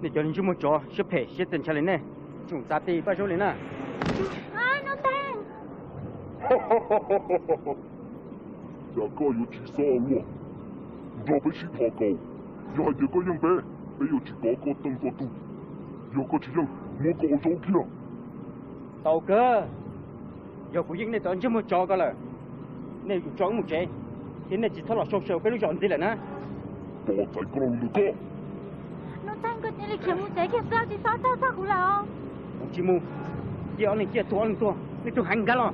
Nej cov ntsej muag tsov siab phem siab txaus ntshai li nej, tseem txav ti Paj Zaub li na. Cas koj yuav tsis xob ua luaj? Nrog peb sib thov kaus, yog hais tias koj yeej peb, peb yuav tsis kov koj teej koj tug. Yog koj tsis yeej, muab koj ua zaub kiag. Tau kawg, yog kuv yeej nej cov ntsej muag tsov ko lawm, nej yuav tsum tso wb mus tsev, thiab nej tsis txhob los sau saw peb lub zos ntxiv lawm na. Tos txais koj lus ntawm koj. Nuj Txeeg, koj cia li khiav mus tsev kiag, tsis txhob txhawj txog kuv lawm. Kuv tsis mus. Cia ob leeg ciaj tuag ob leeg tuag, nej tuag heev nkag los.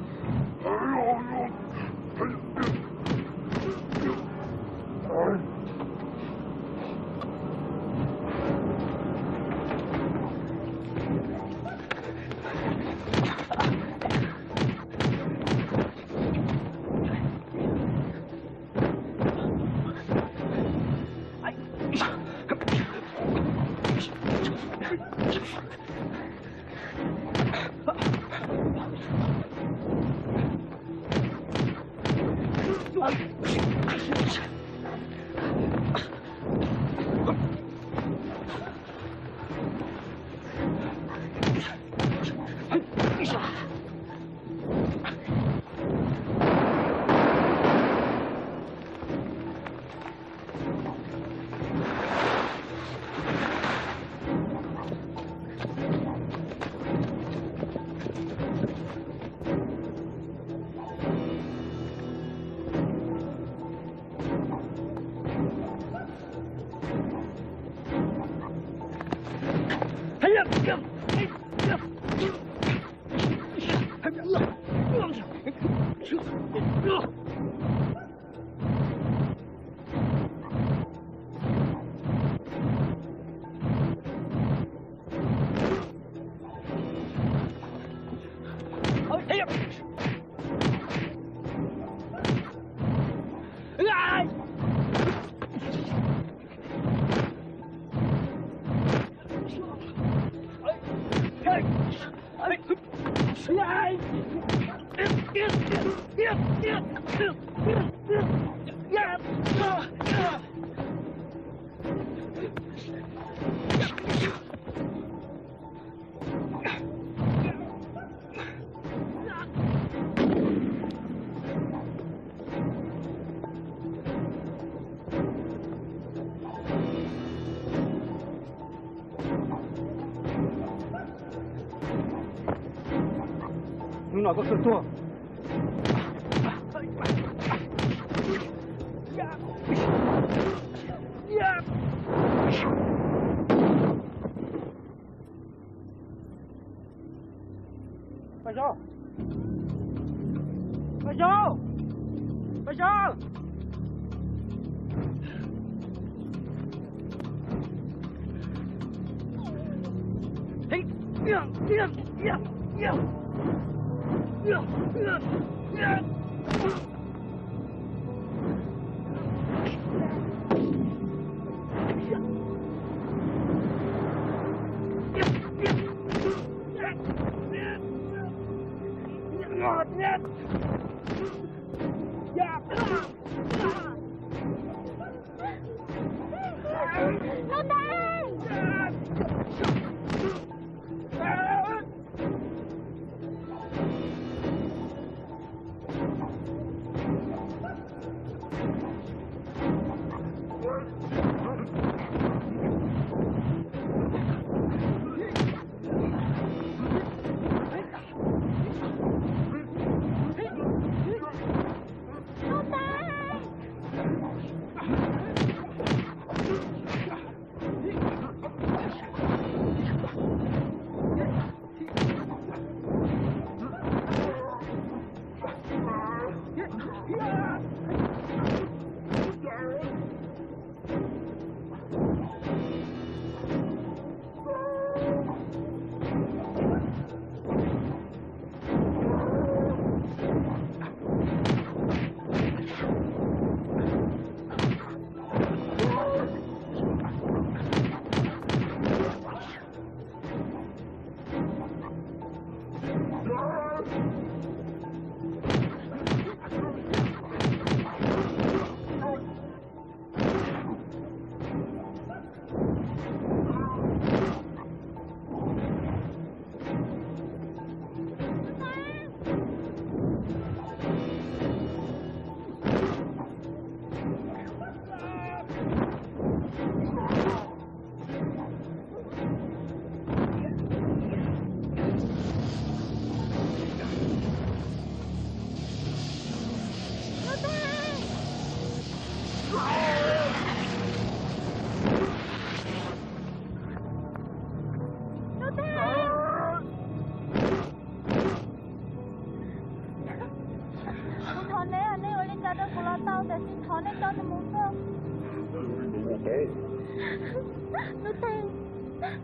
Hnub no koj tuag tuag. Paj Zaub! Paj Zaub! Paj Zaub!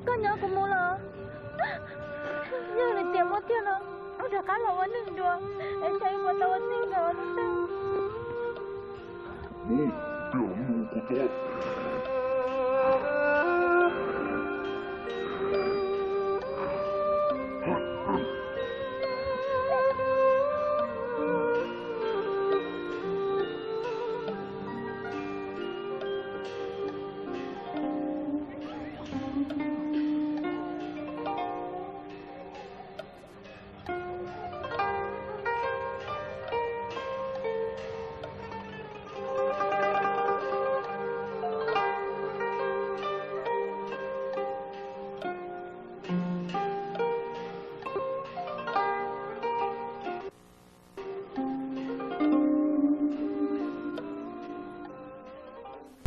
Koj nyob kuv mus los. Yog hais tias muaj tiag no, wb rov qab los ua neej dua, es tsam wb puas tau ua neej nrog lub neej. Mus, tiag mus kuv tso.